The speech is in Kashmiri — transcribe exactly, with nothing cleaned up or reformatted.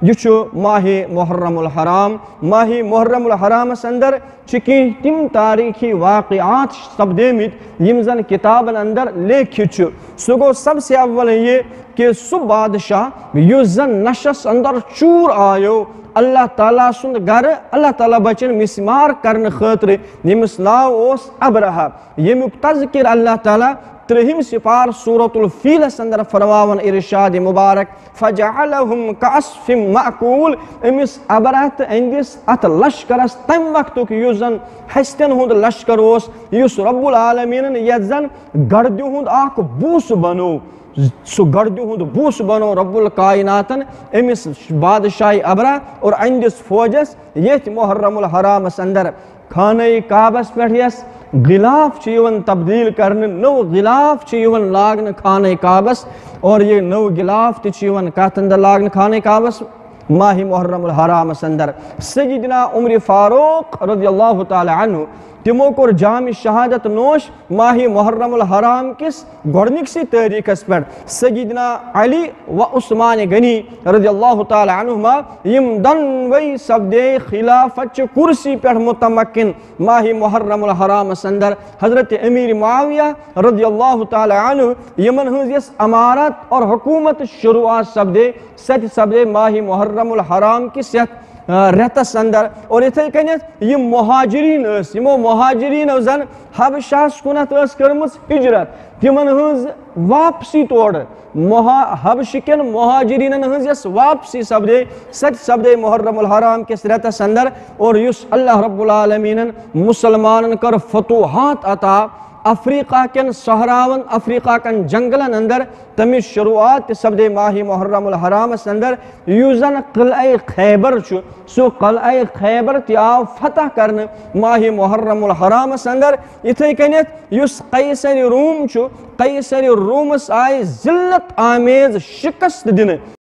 یہِ چھُ ماہِ محرم الحرام۔ ماہِ محرم الحرامس اندر چھِ کینٛہہ تِم تاریخی واقعات سپدیمٕتۍ یِم زن کتابن اندر لیکھِتھ چھُ۔ سُہ گوٚو سب سے اول یہِ کہ سُہ بادشاہ یُس زن نشس اندر چوٗر آیو، اللہ تعالیٰ سُنٛد گرٕ اللہ تعالیٰ بچن مسمار کرنہٕ خٲطرٕ، ییٚمِس ناو اوس ابرہہ، ییٚمیُک تذکر اللہ تعالیٰ ترٛہِم سپار سورۃ الفیلس اندر فرماوان ارشاد مبارک، فجعلهم كعصف مأكول۔ أمِس ابرہہ تہٕ أہنٛدِس اتھ لشکرس تمہِ وقتُک یُس زن ہستین ہُنٛد لشکر اوس، یُس رب العالمینن یتھ زن گردِ ہُنٛد اکھ بوسہٕ بنوو، سُہ گردِ ہُنٛد بوسہٕ بنوو رب الکائناتن أمِس بادشاہ ابرہہ اور أہنٛدِس فوجس یتھ محرم الحرامس اندر۔ خانہ کعبس پٮ۪ٹھ یس غلاف چھُ یِوان تبدیل کرنہٕ، نوٚو غلاف چھُ یِوان لاگنہٕ خانہ کعبس، اور یہِ نوٚو غلاف تہِ چھُ یِوان کتھ اندر لاگنہٕ خانہ کعبس؟ ماہِ محرم الحرامس اندر۔ سیدنا عمر فاروق رضی اللہ تعالیٰ عنہ، تِمو کوٚر جام شہادت نوش ماہِ محرم الحرام کِس گۄڈنِکسٕے تٲریخس پٮ۪ٹھ۔ سیدنا علی و عثمان غنی رضی اللہ تعالیٰ عنہما، یِم دۄنوَے سپدے خلافت چہِ کرسی پٮ۪ٹھ متمکن ماہِ محرم الحرامس اندر۔ حضرت امیر معاویہ رضی اللہ تعالیٰ عنہ، یِمن ہٕنٛز یۄس امارت اور حکومت شروعات سپدے، سۄ تہِ سپدے ماہِ محرم الحرام کِس یتھ، آ، رٮ۪تس اندر۔ اور یِتھے کٔنٮ۪تھ یِم مہاجرین ٲسۍ، یِمو مہاجرینو زن حبشہس کُنتھ ٲس کٔرمٕژ ہجرت، تِمن ہٕنٛز واپسی تورٕ، مہا-، حبشہٕ کٮ۪ن مہاجرینن ہٕنٛز یۄس واپسی سپدے، سۄ تہِ سپدے محرم الحرام کِس رٮ۪تس اندر۔ اور یُس اللہ رب العالمینن مسلمانن کٔر فتوحات عطا، افریقہ کٮ۪ن صحراون، افریقہ کٮ۪ن جنگلن اندر، تمِچ شروعات تہِ سپدے ماہِ محرم الحرامس اندر۔ یُس زن قلعہ خیبر چھُ، سُہ قلعہ خیبر تہِ آو فتح کرنہٕ ماہِ محرم الحرامس اندر۔ یِتھے کٔنٮ۪تھ یُس قیصر روم چھُ، قیصر رومس آیہِ ذلت آمیز شکست دِنہٕ۔